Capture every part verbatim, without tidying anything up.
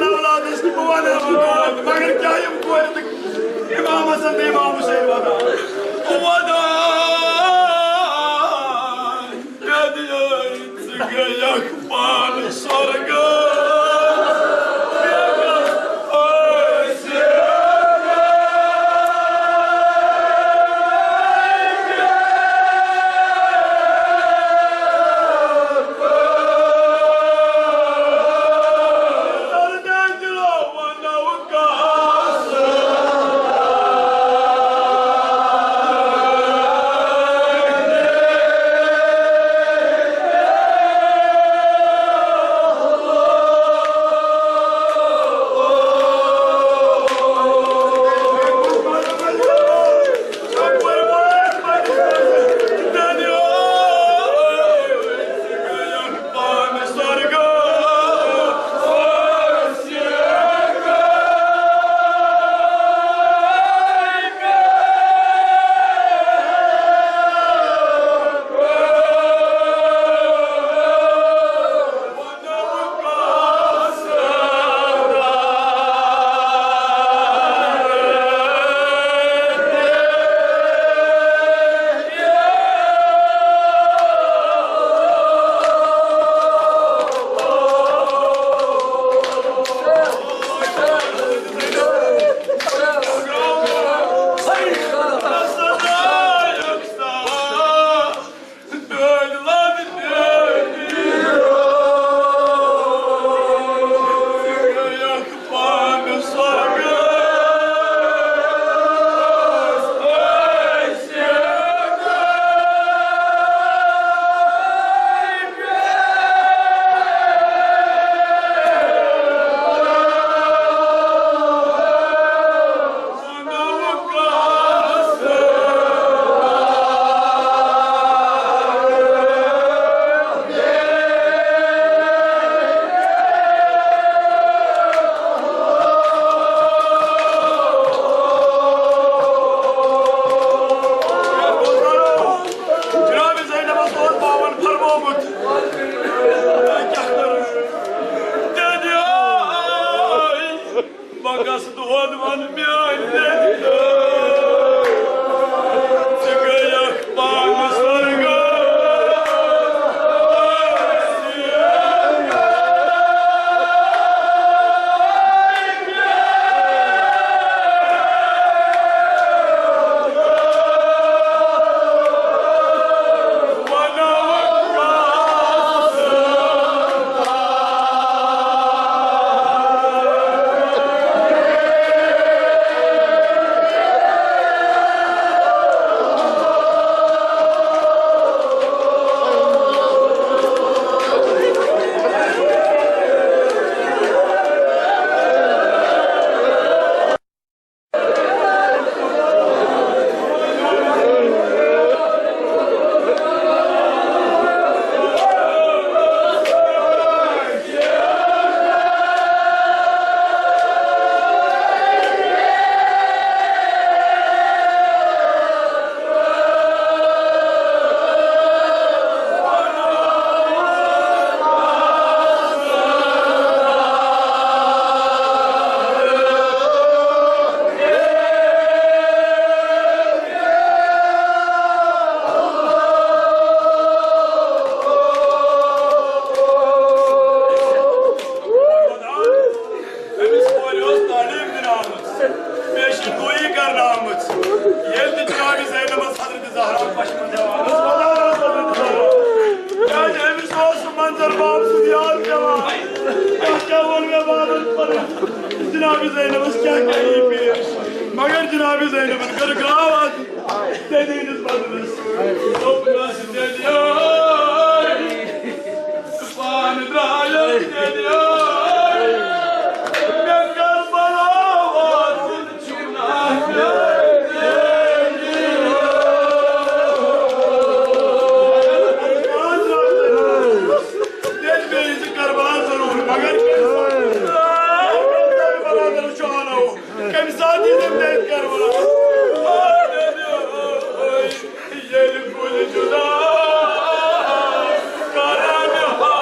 اولادس تہِ بہٕ وَنہٕ یِمن دود، مگر کیٛاہ یِم کورِ تہٕ امام حسن تہٕ امام حسین وَدان؟ وَدان، مےٚ دِیِو ژٕ گٔیَکھ پانہٕ سۄرگَس، مےٚ گژھ ٲسۍ۔ جناب زینبس اوس باون فرمومُت، کیٛاہ کرٕ؟ دٮ۪دِ آے، بہٕ گژھٕ دۄد وَن میٛانہِ دٮ۪دِ۔ ژٕ گٔیَکھ پانہٕ سۄرگَس۔ أمِس کورِ ٲس تعلیٖم دِنہٕ آمٕژ، پیشن گویی کرنہٕ آمٕژ۔ ییٚلہِ تہِ جناب زینبس حضرت زہرا پشپن دِوان ٲس، وَدان ٲس حضرت زہرا۔ کیٛازِ أمِس اوس سُہ منظر باب سُنٛد یاد پٮ۪وان۔ کیٛاہ کیٛاہ ووٚن مےٚ وعدس پنٕنۍ جناب زینبس کیٛاہ کیٛاہ یی پیش۔ مگر جناب زینبن کٔر گراو اکھ دٮ۪دِ ہٕنٛدِس بدلس۔ دوٚپنس، دٮ۪دِ، پانہٕ درٛایَس دٮ۪دِ، مےٚ کربلا واتُن چھُ نہٕ۔ دٮ۪دِ، مےٚ یی ژٕ کربلا ضروٗر، مگر کَمہِ ساتہٕ؟ کربلا ضروٗر چھُ آناوُن۔ کَمہِ ساتہٕ یی تٔمۍ دٮ۪دِ کربلا؟ ییٚلہِ کُلۍ جُدا کرن ہوا۔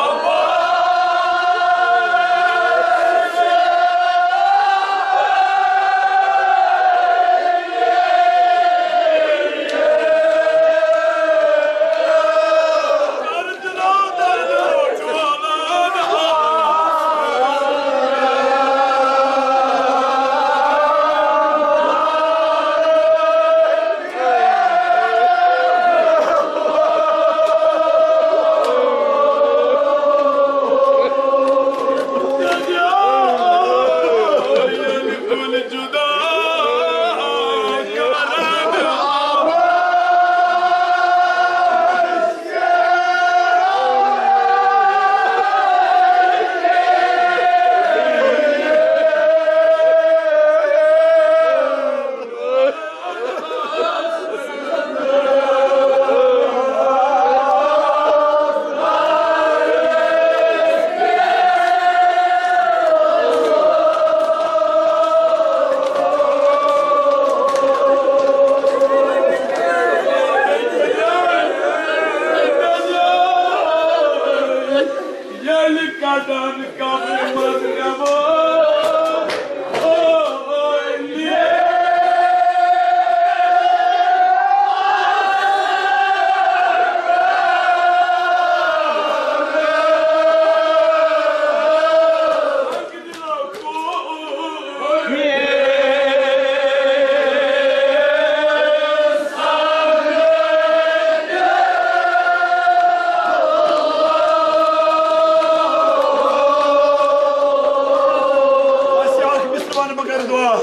کر دعا،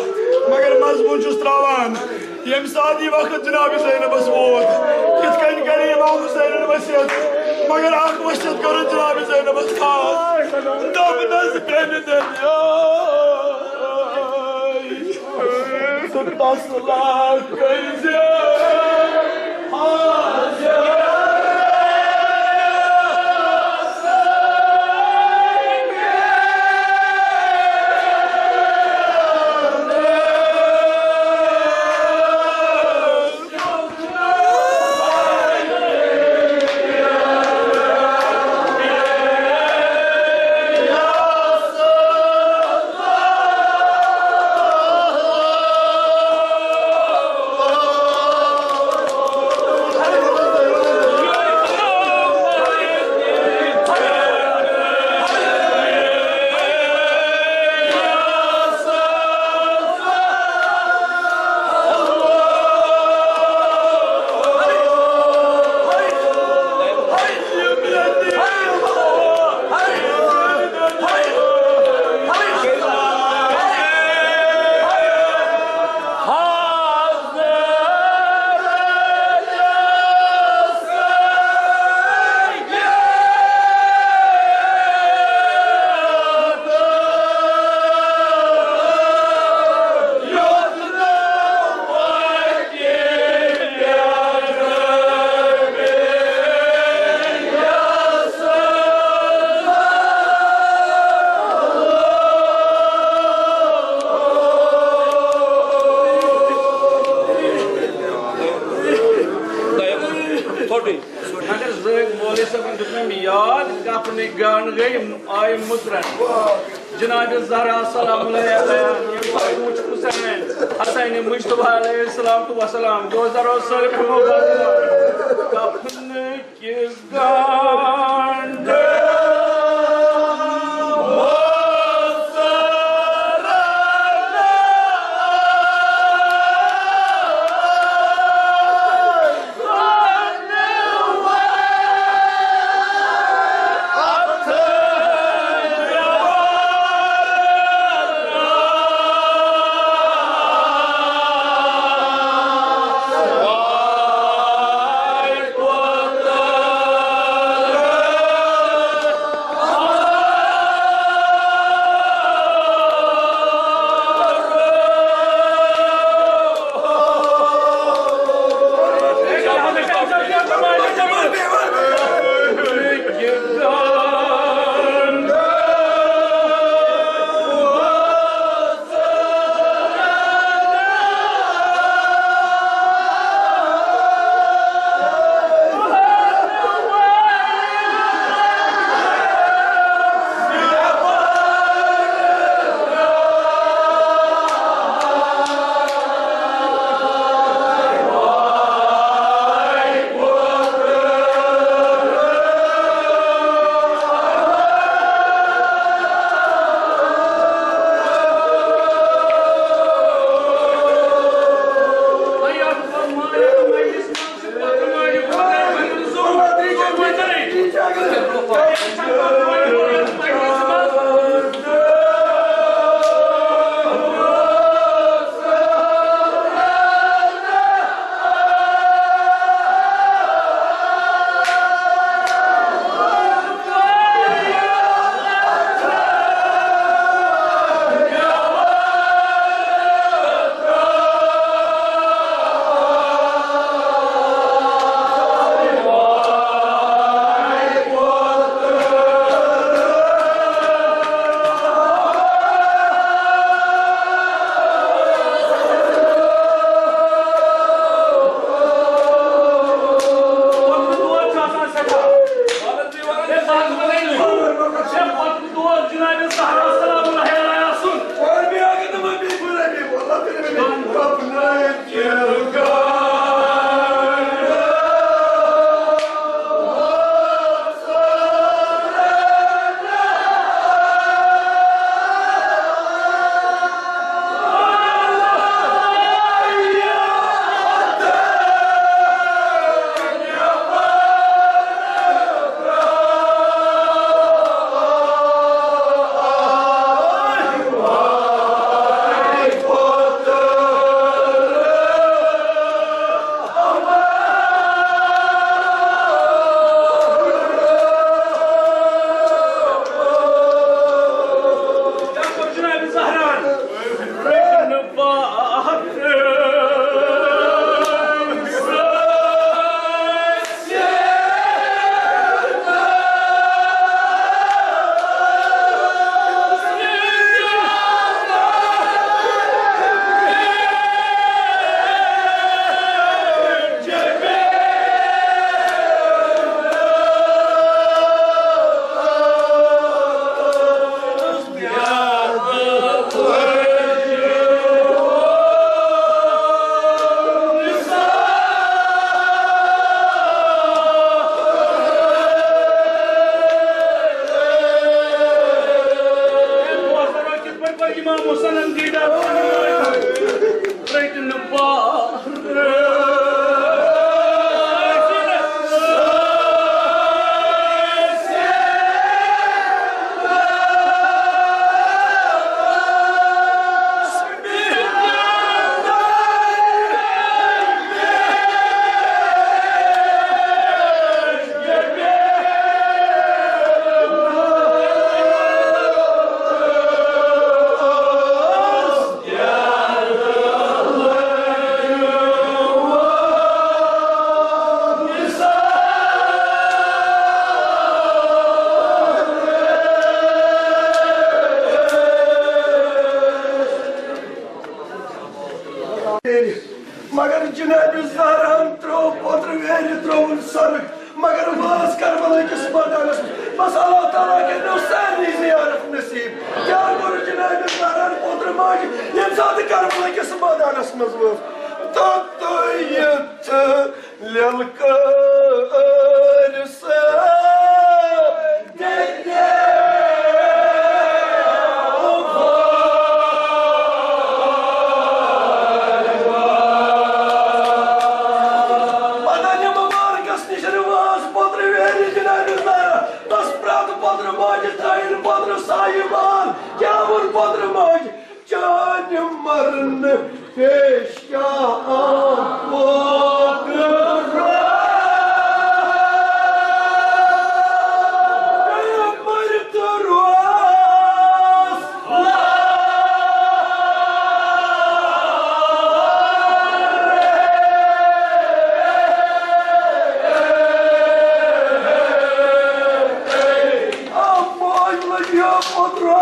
مگر مضموٗن چھُس تراوان۔ ییٚمہِ ساتہٕ یہِ وقت جناب زینبس ووت، کِتھ کٔنۍ کرِ امام حسینن وصیت، مگر اکھ وصیت کٔرٕن جناب زینبس خاص۔ دوٚپنس، بیٚنہِ دٔلیاے، ژٕ تسلا کٔرۍ زِ حاضر۔ مگر زٲہِد مولوی صٲبن دیُت مےٚ یاد، کپنٕکۍ گن گٔے آیہِ مُژرن۔ جناب زہرا سلام علیہا، ییٚمہِ پتہٕ وُچھ حسین، حسین مجتبیٰ علیہ الصلوۃ والسلام، گوٚو زرو سٲلِم یِمو بدلو۔ کفنٕکۍ گنٛڈ امام حسنن دیدار کرنٲوِتھ رٔٹۍ نہٕ بار۔ مگر جناب زہراہن ترٛوو پوترٕ ویرِ ترٛووُن سۄرُپھ، مگر وٲژ کربلا کِس مٲدانس منٛز۔ بس اللہ تعالیٰ کٔرِنو سارنٕے زیارت نصیب۔ کیٛاہ کوٚر جناب زہراہن پوترٕ ماجہِ ییٚمہِ ساتہٕ کربلا کِس مٲدانس منٛز وٲژ؟ توٚتتھ لیلکٲر سا۔ بدنِ مُبارکس نِش رِواز پوترٕ ویرِ جنابِ زہرا۔ بس پرٛتھ پوترٕ ماجہِ ترٛٲوِن پوترٕ سایہِ بان۔ کیٛاہ ووٚن پوترٕ ماجہِ؟ چانہِ مرنہٕ پیش کیٛاہ آمُت؟ مر تہٕ روز۔ آ، موج لٔجیو پوٚدرو۔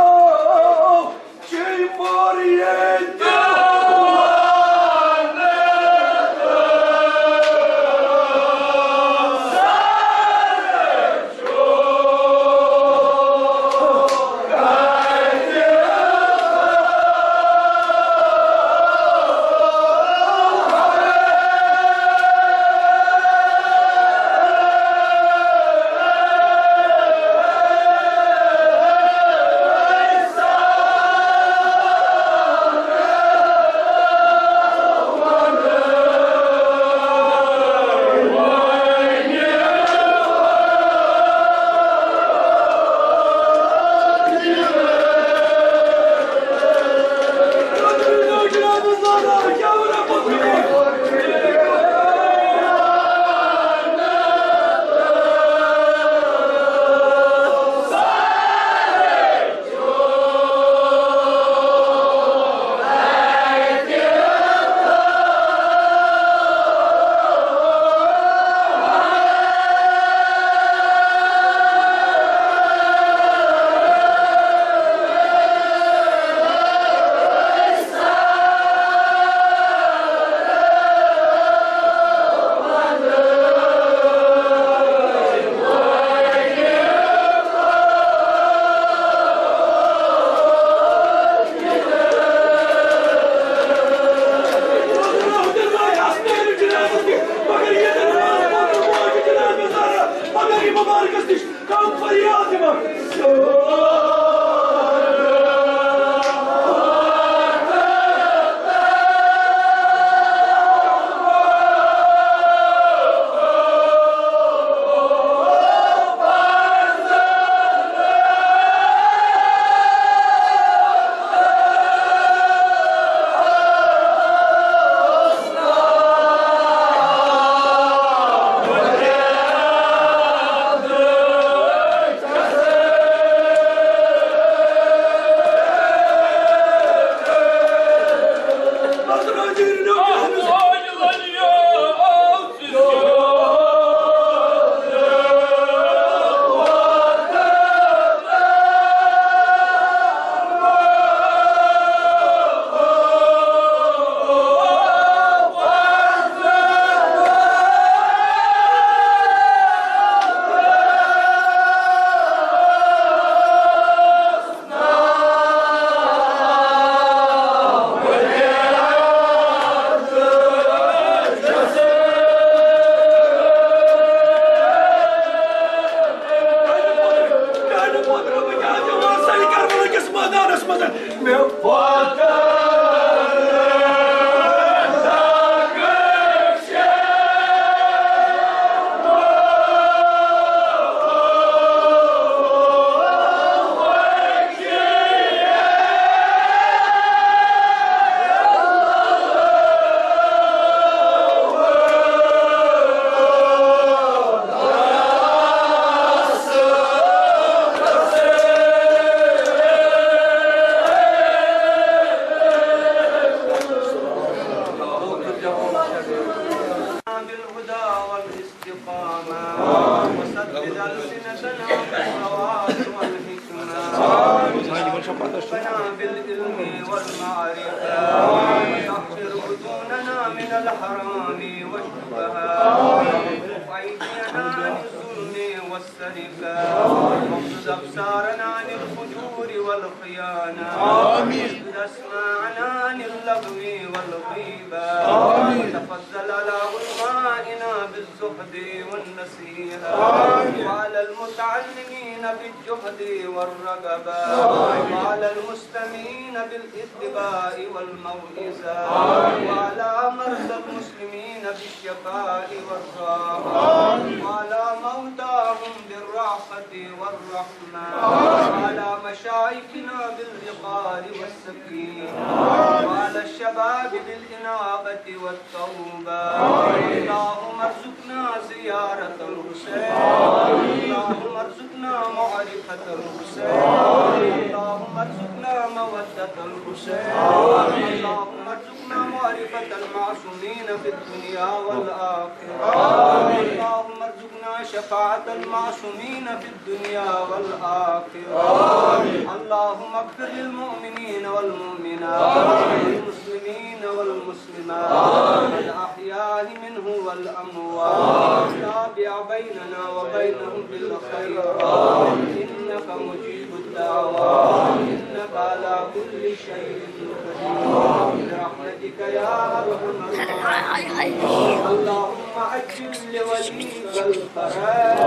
بالهدى والاستقامة. وسدد ألسنتنا بالصواب والحكمة. وقلوبنا بالعلم والمعرفة. وطهر بطوننا من الحرام والشبهات. وكف أيدينا عن الظلم والسرقة. واغضض أبصارنا عن الفجور والخيانة. وسدد أسماعنا عن اللغو والغيبة. وتفضل على علمائنا بالزهد والنصيحة. وعلى المتعلمين بالجهد والرغبة. وعلى المستمعين بالاتباع والموعظة. وعلى مرضى المسلمين بالشفاء والراحة. وعلى موتاهم بالرأفة والرحمة. وعلى مشايخنا بالوقار والسكينة. وعلى الشباب بالإنابة والتوبة. اللهم ارزقنا زيارة الحسين. اللهم ارزقنا معرفة الحسين. اللهم ارزقنا مودة الحسين. اللهم ارزقنا معرفة المعصومين في الدنيا والآخرة. اللهم ارزقنا شفاعة المعصومين في الدنيا والآخرة. اللهم اغفر للمؤمنين والمؤمنات والمسلمين والمسلمات الأحياء منهم والأموات. تابع بيننا وبينهم بالخير. إنك مجيب الدعوات. إنك على كل شيء قدير. برحمتك يا أرحم الراحمين. اللهم عجل لوليك الفرج.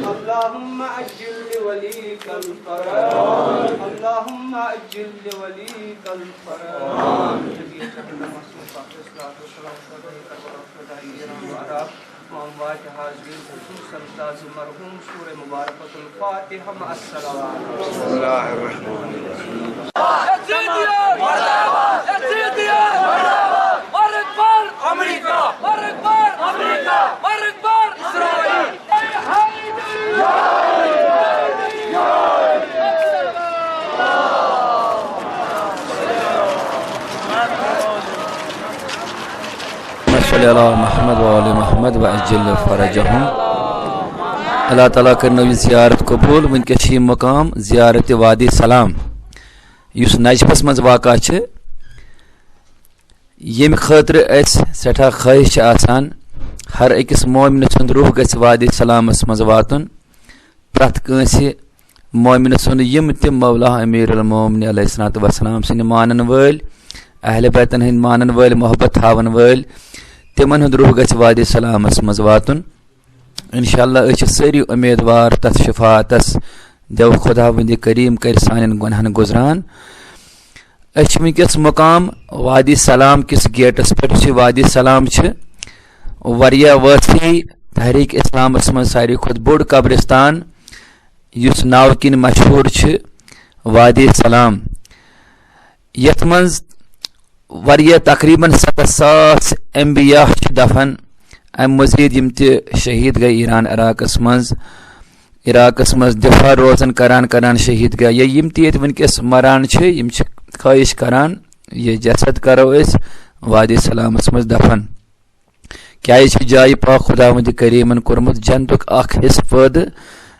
اللهم عجل لوليك الفرج. اللهم عجل لوليك الفرج. نبی اکرم صلی اللہ علیہ وسلم، وأموات حاضرين، خصوصاً تاج مرحوم سورہ مبارکۃ الفاتحہ مع الصلوات۔ بسم اللہ الرحمن الرحیم۔ یزیدیت! یزیدیت! مرگ بر امریکہ! مرگ بر امریکہ! مرگ بر اسرائیل! صلی علی محمد و آل محمد و عجل فرجهم۔ اللہ تعالیٰ کٔرِنو یہِ زیارت قبوٗل۔ وٕنکیٚس چھِ یہِ مقام زیارت وادی سلام، یُس نجفس منٛز واقع چھِ، ییٚمہِ خٲطرٕ اَسہِ سٮ۪ٹھاہ خٲہِش چھِ آسان، ہر أکِس مومنہٕ سُنٛد روح گژھِ وادی سلامس منٛز واتُن۔ پرٛٮ۪تھ کٲنٛسہِ مومنہٕ سُنٛد، یِم تہِ مولا امیر المومنین علیہ الصلوۃ والسلام سٕنٛدۍ مانن وٲلۍ، اہل بیتن ہٕنٛدۍ مانن وٲلۍ، محبت تھاون وٲلۍ، تِمن ہُنٛد روح گژھِ وادی سلامس منٛز واتُن۔ انشاءاللہ أسۍ چھِ سٲری امیدوار تتھ شفاعتس، دیو خداوند کریم کرِ سانٮ۪ن گۄنہن گُزران۔ أسۍ چھِ وٕنکیٚس مقام وادی سلام کِس گیٹس پٮ۪ٹھ۔ یُس یہِ وادی سلام چھِ، واریاہ وٲسۍ تحریک اسلامس منٛز ساروی کھۄتہٕ بوٚڑ قبرستان، یُس ناوٕ کِنۍ مشہوٗر چھِ وادی سلام، یتھ منٛز واریاہ، تقریباً ستتھ ساس انبیاء چھِ دفن۔ امہِ مزید یِم تہِ شہید گٔے ایران عراقس منٛز، عراقس منٛز دفاع روزان کران کران شہید گٔے، یا یِم تہِ ییٚتہِ وٕنکیٚس مران چھِ، یِم چھِ خٲہِش کران، یہِ جسد کرو أسۍ وادی سلامس منٛز دفن۔ کیازِ چھِ جایہِ پاک خداوند کریمن کوٚرمُت جنتُک اکھ حصہٕ پٲدٕ،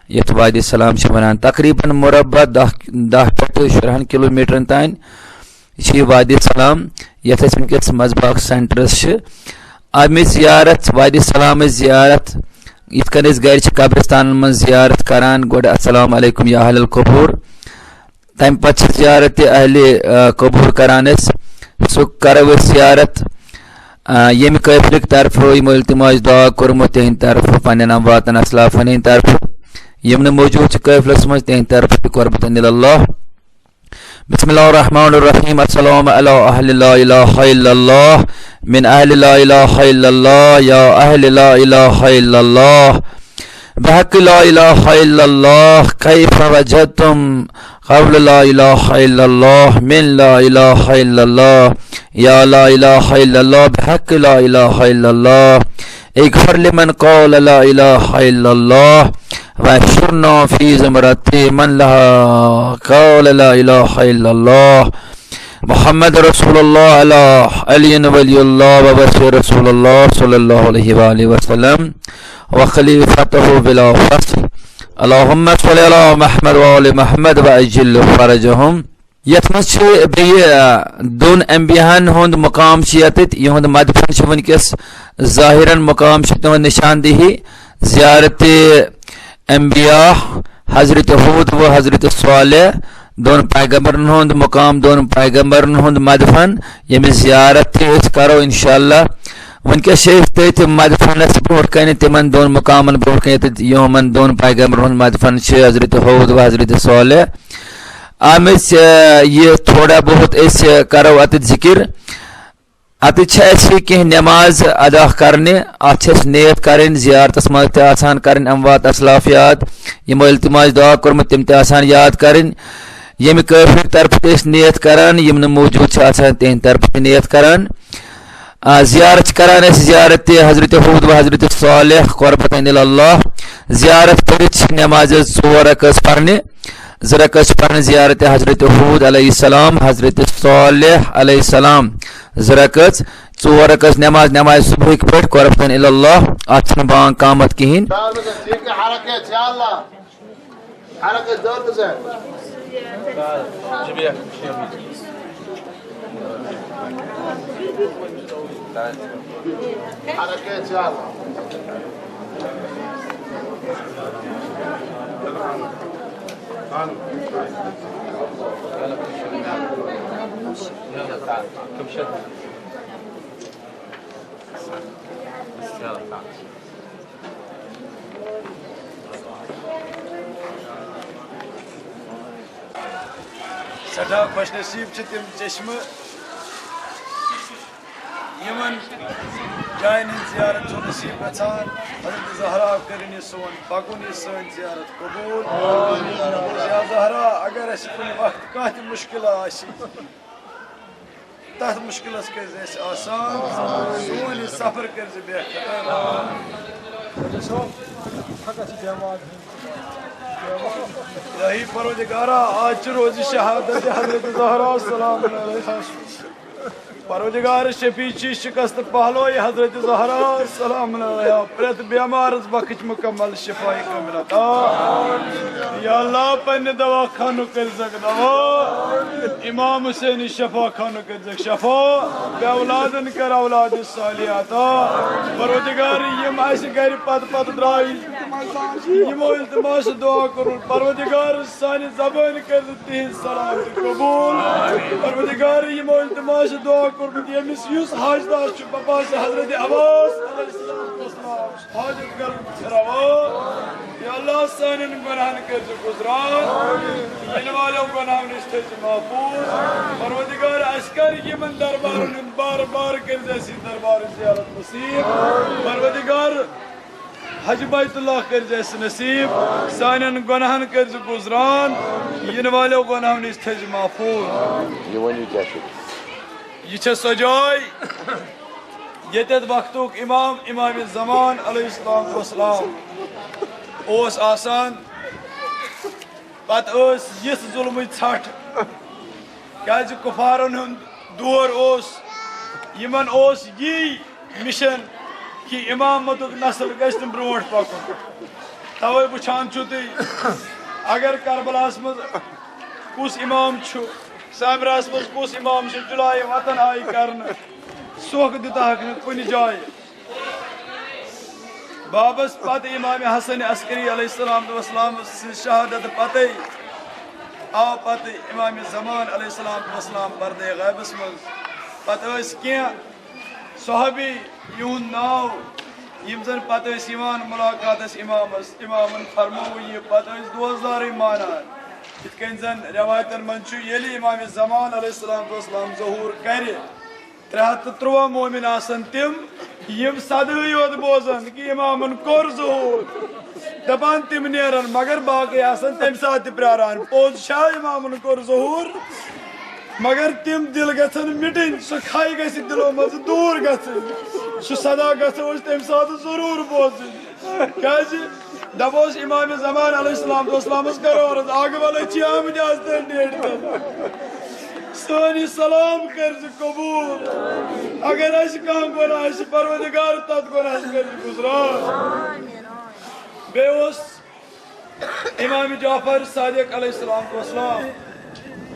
یتھ وادی سلام چھِ ونان۔ تقریباً مربع دَہ، دَہ پٮ۪ٹھ شُراہن کلومیٹرن تام۔ یہِ چھِ یہِ وادی سلام، یتھ أسۍ وٕنکیٚس مزباگ سینٹرس چھِ۔ امِچ زیارت، وادی سلامٕچ زیارت، یِتھ کٔنۍ أسۍ گرِ چھِ قبرستانن منٛز زیارت کران، گۄڈٕ السلام علیکم یا اہل القبور، تمہِ پتہٕ چھِ زیارت تہِ اہلِ، آ، قبور کران أسۍ۔ سُہ کرو أسۍ زیارت، آ، ییٚمہِ قٲفلٕکۍ طرفہٕ یِمو التماس دعا کوٚرمُت، تِہنٛدِ طرفہٕ، پننٮ۪ن امواتن اسلافن ہٕنٛدِ طرفہٕ، یِم نہٕ موجود چھِ قٲفلس منٛز، تِہنٛدِ طرفہٕ تہِ قربتن الی اللہ۔ بسم الله الرحمن الرحيم. السلام على أهل لا إله إلا الله. من أهل لا إله إلا الله، يا أهل لا إله إلا الله. بحق لا إله إلا الله، كيف وجدتم قول لا إله إلا الله؟ من لا إله إلا الله، يا لا إله إلا الله، بحق لا إله إلا الله. اغفر لمن قال لا إله إلا الله، واحشرنا في زمرة من لها قال لا إله إلا الله. محمد رسول الله، على علي ولي الله ووصي رسول الله صلى الله عليه وآله وسلم وخليفته بلا فصل. اللهم صل على محمد وآل محمد وعجل فرجهم. یتھ منٛز چھِ بیٚیہِ، آ، دۄن انبیاہن ہُنٛد مقام چھُ ییٚتٮ۪تھ، یِہُنٛد مدفن چھُ وٕنکیٚس ظٲہِرن مقام چھُ تِہُنٛد نشاندہی۔ زیارت انبیاء حضرت ہود و حضرت صالح، دۄن پیغمبرن ہُنٛد مقام، دۄن پیغمبرن ہُنٛد مدفن، ییٚمِچ زیارت تہِ أسۍ کرو انشاءاللہ۔ وٕنکیٚس چھِ أسۍ تٔتھۍ مدفنس برونٛٹھ کنہِ، تِمن دۄن مقامن برونٛٹھ کنہِ، ییٚتٮ۪تھ یِمن دۄن پیغمبرن ہُنٛد مدفن چھُ، حضرت ہود و حضرت صالح۔ آمٕتۍ، آ، یہِ تھوڑا بہت أسۍ، آ، کرو اَتٮ۪تھ ذِکِر۔ اَتٮ۪تھ چھِ اَسہِ کینٛہہ نٮ۪ماز ادا کرنہِ، اَتھ چھِ اَسہِ نیت کرٕنۍ، زیارتَس منٛز تہِ آسان کرٕنۍ اموات اسلاف یاد، یِمو التماس دعا کوٚرمُت تِم تہِ آسان یاد کرٕنۍ، ییٚمہِ کٲفرِ طرفہٕ تہِ أسۍ نیت کران، یِم نہٕ موجود چھِ آسان تِہنٛدِ طرفہٕ تہِ نیت کران۔ آ، زیارت چھِ کران أسۍ زیارت تہِ حضرت ہود و حضرت صالح قربتاً الی اللہ۔ زیارت پٔرِتھ چھِ نٮ۪مازِ ژور رکعت پرنہِ۔ زٕ رکعت چھِ پرنہِ زیارت حضرت ہود علیہ السلام، حضرت صالح علیہ السلام۔ زٕ رکعت، ژور رکعت نٮ۪ماز، نٮ۪مازِ صبحٕکۍ پٲٹھۍ قربتاً الی اللہ۔ اَتھ چھُنہٕ بانگ قامت کِہیٖنۍ۔ حرکت، یا اللہ۔ حرکت دور بزن۔ حرکت، یا اللہ۔ سٮ۪ٹھاہ خۄش نصیٖب چھِ تِم چشمہٕ، یِمن جاین ہٕنٛز زیارت چھُ نصیٖب گژھان۔ حضرت زہرا کٔرِن یہِ سون پکُن، یہِ سٲنۍ زیارت قبوٗل۔ یا زہرا، اگر اَسہِ کُنہِ وقتہٕ کانٛہہ تہِ مُشکِل آسہِ، تتھ مُشکِلس کٔرۍ زِ اَسہِ آسان، سون یہِ سفر کٔرۍ زِ بے خطر۔ الٰہی پروردگارا، آز چھِ روزِ شہادت حضرت زہرا سلام علیہا۔ پروردگار شفیع چھی شکست پہلوی حضرت زہرا سلام علیہا۔ پرٛٮ۪تھ بیمارس بخش مکمل شفاء کامل عطا۔ یا اللہ، پننہِ دوا خانُک کٔرۍ زکھ دوا۔ امام حسین شفا خانُک کٔرۍ زکھ شفا۔ بے اولادن کر اولاد صالح عطا۔ پروردگار، یِم اسہِ گرِ پتہٕ پتہٕ درٛاے، یِمو التماس دعا کوٚرمُت، پروردگار، سانہِ زبٲنۍ کٔرۍ زِ تِہنٛز سلام تہِ قبوٗل۔ پروردگار، یِمو التماس دعا کوٚرمُت، ییٚمِس یُس حاجدار چھُ، بپا چھِ حضرت عباس علیہ السلام حاجت گرُک پھِراوان۔ یا اللہ، سانٮ۪ن گۄناہن کٔرۍ زِ گُزران، یِنہٕ والٮ۪و گۄناہو نِش تھٲے زِ محفوٗظ۔ پروردگار، اَسہِ کر یِمن دربارن ہُنٛد بار بار کٔرۍ زِ اَسہِ یہِ دربار زیارت نصیٖب۔ پروردگار، حج بیت اللہ کٔرۍ زِ اَسہِ نصیٖب، سانٮ۪ن گۄناہن کٔرۍ زِ گُزران، یِنہٕ والٮ۪و گۄناہو نِش تھٲے زِ محفوٗظ۔ یہِ ؤنِو کیٛاہ چھُ؟ یہِ چھےٚ سۄ جاے، ییٚتٮ۪تھ وقتُک امام، امام زمان علیہ الصلوۃ والسلام اوس آسان۔ پتہٕ ٲس یِژھ ظُلمٕچ ژھٹھ، کیازِ کفارن ہُنٛد دور اوس، یِمن اوس یی مِشن کہِ امامتُک نسل گژھِ نہٕ برونٛٹھ پکُن۔ توے وٕچھان چھِو تُہۍ، اگر کربلاہس منٛز کُس امام چھُ، سامراہس منٛز کُس امام چھُ، جُلایہِ وطن آیہِ کرنہٕ، سۄکھ دِتہَکھ نہٕ کُنہِ جایہِ۔ بابس پتہٕ امام حسن عسکری علیہ الصلوۃ والسلام سٕنٛز شہادت پتے آو پتہٕ امام زمان علیہ الصلوۃ والسلام پردے غیبس منٛز۔ پتہٕ ٲسۍ کینٛہہ صحابی، یِہُنٛد ناو، یِم زن پتہٕ ٲسۍ یِوان مُلاقاتس امامس، امامن فرموو یہِ، پتہٕ ٲسۍ دوستدارٕے مانان۔ یِتھ کٔنۍ زن رٮ۪وایتن منٛز چھُ، ییٚلہِ امام زمان علیہ الصلوۃ والسلام ظہوٗر کرِ، ترٛےٚ ہَتھ تہٕ تُرٛواہ مومن آسن تِم، یِم صدٲے یوت بوزن کہِ امامن کوٚر ظہوٗر، دپان تِم نیرن، مگر باقٕے آسن تمہِ ساتہٕ تہِ پراران۔ پوٚز چھا، امامن کوٚر ظہوٗر، مگر تِم دِل گژھن مِٹٕنۍ، سُہ کھے گژھِ دِلو منٛزٕ دوٗر گژھٕنۍ، سُہ صدا گژھو أسۍ تمہِ ساتہٕ ضروٗر بوزٕنۍ۔ کیازِ؟ دپوس امام زمان علیہ السلام تو اسلامس کرو عرض، آگہٕ ولے چھی آمٕتۍ آز تۄہہِ ڈیٹ تل۔ سٲنۍ یہِ سلام کٔرزِ قبوٗل۔ اگر اسہِ کانٛہہ گۄناہ آسہِ، پروردگار تتھ گۄناہس کٔرزِ گُزران۔ بیٚیہِ اوس امام جعفر صادق علیہ السلام تو اسلام،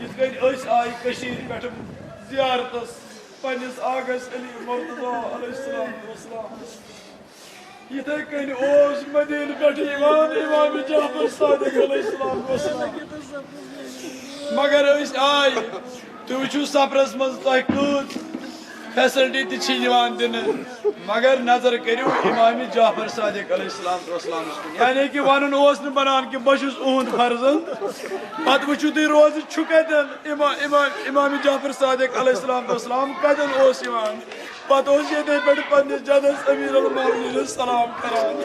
یِتھ کٔنۍ أسۍ آیہِ کٔشیٖرِ پٮ۪ٹھ زیارتس پننِس آغس علی مرتضی علیہ السلام تو اسلام۔ یِتھے کٔنۍ اوس مدیٖنہٕ پٮ۪ٹھ یِوان امام جعفر صادق علیہ السلام والسلام۔ مگر أسۍ آے، تُہۍ وٕچھِو سفرس منٛز تۄہہِ کۭژ فیسلٹی تہِ چھِ یِوان دِنہٕ، مگر نظر کٔرِو امام جعفر صادق علیہ السلام والسلامس کُن۔ یعنی کہِ ونُن اوس نہٕ بنان کہِ بہٕ چھُس اُہُنٛد فرزند، پتہٕ وٕچھِو تُہۍ روزٕ چھُ کتٮ۪ن، اما-، اما-، امام جعفر صادق علیہ السلام والسلام کتٮ۪ن اوس یِوان۔ پتہٕ اوس ییٚتہِ پٮ۪ٹھ پننِس جدس امیر المومنینس سلام کران۔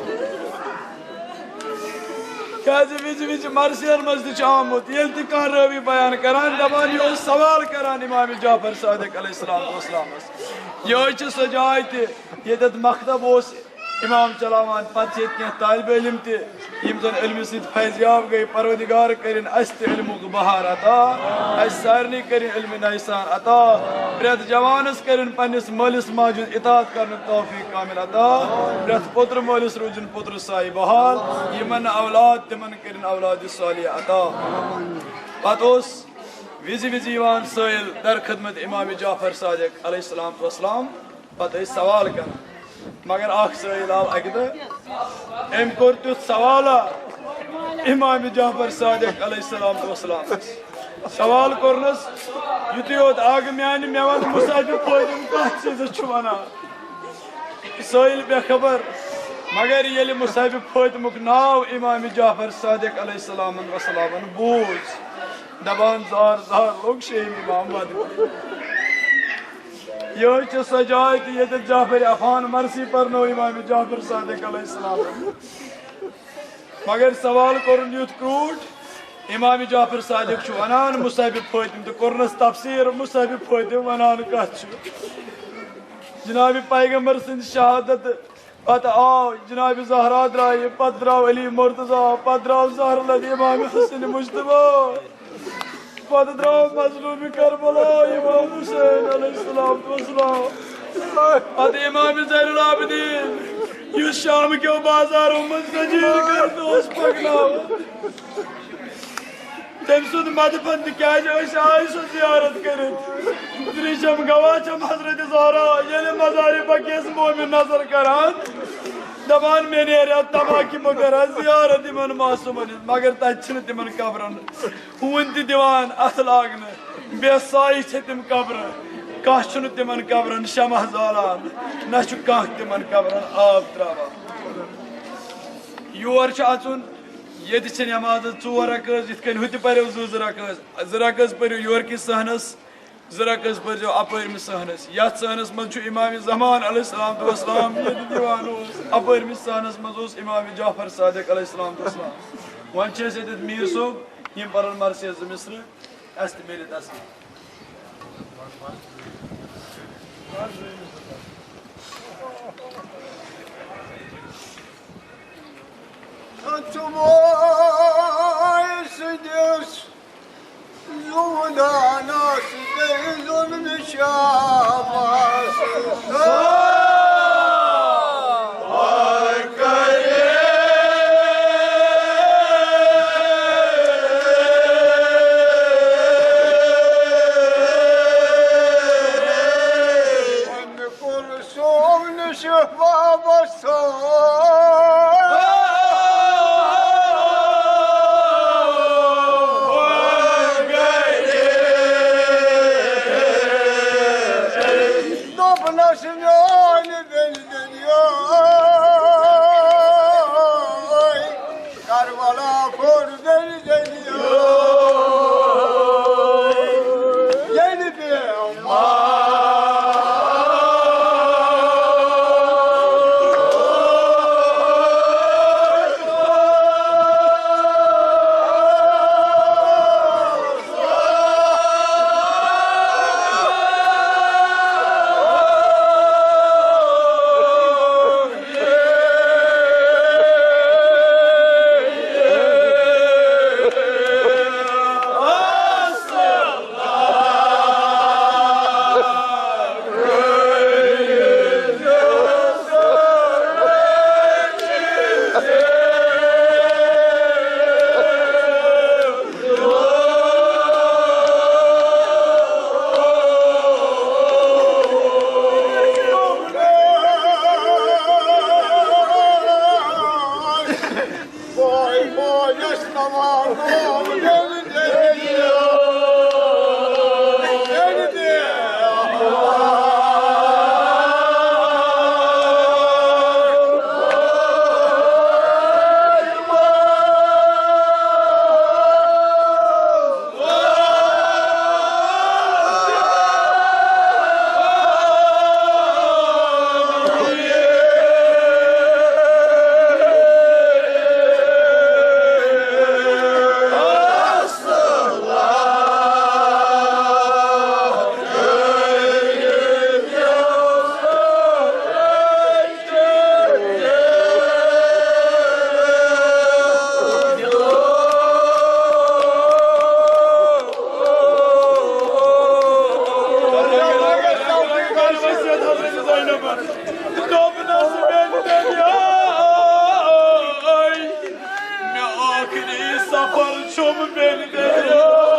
کیازِ وِزِ وِزِ مرثین منٛز تہِ چھُ آمُت، ییٚلہِ تہِ کانٛہہ رٲوی بیان کران، دپان، یہِ اوس سوال کران امام جعفر صادق علیہ السلام والسلامس۔ یِہوٚے چھِ سۄ جاے تہِ، ییٚتٮ۪تھ مکتب اوس امام چلاوان، پتہٕ چھِ ییٚتہِ کینٛہہ طالب علم تہِ، یِم زن علمہٕ سۭتۍ فیض یاب گٔے۔ پروردگار کٔرِن اسہِ تہِ علمُک بہار عطا، اسہِ سارنٕے کٔرِن علمِ نَیہِ سان عطا، پرٛٮ۪تھ جوانس کٔرِن پننِس مٲلِس ماجہِ ہُنٛد اطاعت کرنُک توفیق کامل عطا، پرٛٮ۪تھ پوٚترٕ مٲلِس روٗزِن پوٚترٕ سایہِ بحال، یِمن نہٕ اولاد تِمن کٔرِن اولادِ صالحہ عطا۔ پتہٕ اوس وِزِ وِزِ یِوان سٲیِل در خدمت امام جعفر صادق علیہ السلام والسلام۔ پتہٕ ٲسۍ سوال کران، مگر اکھ سٲیِل آو اکہِ دۄہ، أمۍ کوٚر تیُتھ سوالا امام جعفر صادق علیہ السلام والسلام۔ سوال کوٚرنس، یُتُے یوت آگہٕ میانہِ، مےٚ وَن مصحف فٲطمہ کتھ چیٖزس چھُ ونان؟ سٲیِل بے خبر، مگر ییٚلہِ مصحف فٲطمُک ناو امام جعفر صادق علیہ السلام والسلامن بوٗز، دپان زار زار لوٚگ شیخ امام ودنہِ۔ یہے چھِ سۄ جاے تہِ ییٚتٮ۪تھ جعفر عفان مرثی پرنو امام جعفر صادق علیہ السلام۔ مگر سوال کوٚرُن یُتھ کرٛوٗٹھ، امام جعفر صادق چھُ ونان مصحف فٲطم تہٕ کوٚرنس تفسیر مصحف فٲطم ونان کتھ چھُ۔ جناب پیغمبر سٕنٛز شہادت پتہٕ آو جناب زہرا درٛایہِ، پتہٕ درٛاو علی مرتضی، پتہٕ درٛاو زہر لد امام حسن مجتبیٰ، پتہٕ درٛاو مظلوم کربلا امام حسین علیہ السلام والسلام، پتہٕ امام زین العابدین، یُس شام کیو بازارو منٛز زنجیر کرنہٕ اوس پکناوان۔ تٔمۍ سُنٛد مدفن تہِ، کیازِ أسۍ آے سۄ زیارت کٔرِتھ۔ ترٛیشم گواہ چھم حضرت زہرا، ییٚلہِ مزارِ بقیس مومن نظر کران، دپان، مےٚ نیرِ اتھ تماہ کہِ بہٕ کرٕ ہا زیارت یِمن معصومن ہٕنٛز، مگر تتہِ چھِنہٕ تِمن قبرن ہوٗنۍ تہِ دِوان اتھٕ لاگنہٕ، بے سایہِ چھِ تِم قبرٕ، کانٛہہ چھُنہٕ تِمن قبرن شمع زالان، نہ چھُ کانٛہہ تِمن قبرن آب تراوان۔ یور چھُ اژُن، ییٚتہِ چھِ نٮ۪مازَس ژور رکٲژ، یِتھ کٔنۍ ہُتہِ پٔرِو زٕ زٕ رکٲژ، زٕ رکٲژ پٔرِو یورکِس صحنَس، زٕ رکٲژ پٔرۍزیو اَپٲرمِس صحنَس۔ یَتھ صحنَس منٛز چھُ امام زمان علیہ السلام تو اسلام ییٚتہِ دِوان اوس، اَپٲرمِس صحنَس منٛز اوس امام جعفر صادق علیہ السلام تو اسلام۔ وۄنۍ چھِ أسۍ ییٚتٮ۪تھ میٖر صٲب، یِم پَرَن مرثیَس زٕ مِصرٕ، اَسہِ تہِ میلہِ تسلیم۔ ژٕ وٲے سٕنٛدِس زُمدانس بیٚیہِ ظُلمہِ شاباس۔ کُلثوم نِش وابستہٕ۔ دوٚپنَس، میٛانہِ بیٚنہِ دٔلیٖل، کربلا کوٚر بیٚنہِ دٔلیٖل۔ دوٚپنَس، "بیٚنہِ دٔریاے، مےٚ ٲخری سفر چھُم بیٚنہِ دٔریاے۔"